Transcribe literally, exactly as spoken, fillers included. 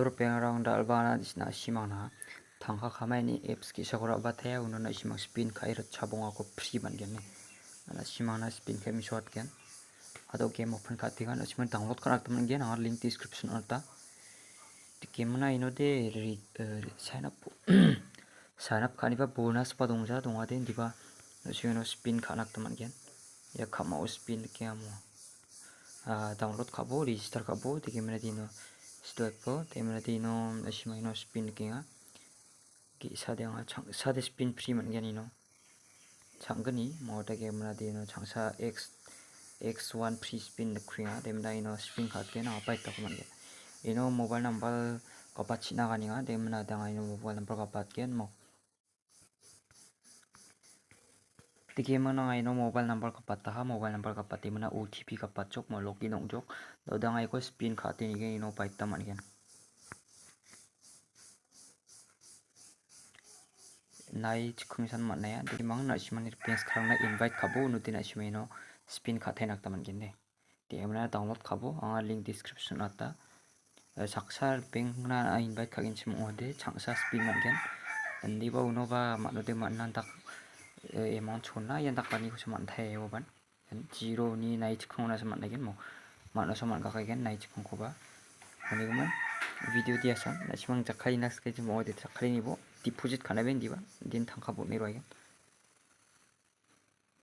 Ripengrang dal·bana na·simangna tangka kamaini apps ge·sako ra·batea uno na·simang spin ka·e ritchabongako free man·gen ne. Na·simangna spin ka·e megenatgen. Ado game open ka·atenga na·simang download ka·na gita man·gen anga link description-o gita. Dikemina inode re-, eh, sign up, sign up ka·aniba bonus ba dongja dongade indiba na·simang ino spin ka·na gita man·gen. Ia ka·mao spin dike amo. Ah, download ka·bo, register ka·bo, dikemina dino swipe-o, dikemina dino na·simang ino spin nikenga. Ge·sa de anga chang·, sa de spin free man·gen ino. Chang·gni, mo dake mna de ino changsa X, X one free spin de kringa, de mna ino spin ka·atgen anga baitako man·gen. Ino mobile number gapatchina ganenga, de mna danga ino mobile number gapatgen mo. Dake mna ino mobile number gapataha, mobile number gapate mna O T P gapatjok mo login ong·jok. Do danga iko spin ka·ate nigen ino baita man·gen. Nai chikungsan man·aia. Dake mang na·simani ripeng skarangna invite ka·bo, uno de na·simeno spin ka·taina gita man·gen de. De mna download ka·bo, anga link description-o gata. Eh, saksa ripengna invite ka·genchim ong·ode, changsa spin man·gen. Indiba unoba man·ode man·na dak, eh, amount chona, ian dakbanikosa man·taia uban. Zero ni nai chikongna man·aigen mo. Man·osa man·gakaigen nai chikongkoba. Manigimin video diasan, na·simang jakkalina skejim ong·ode jakkalinibo deposit ka·na ben diba, din tangka bon·e roaigen.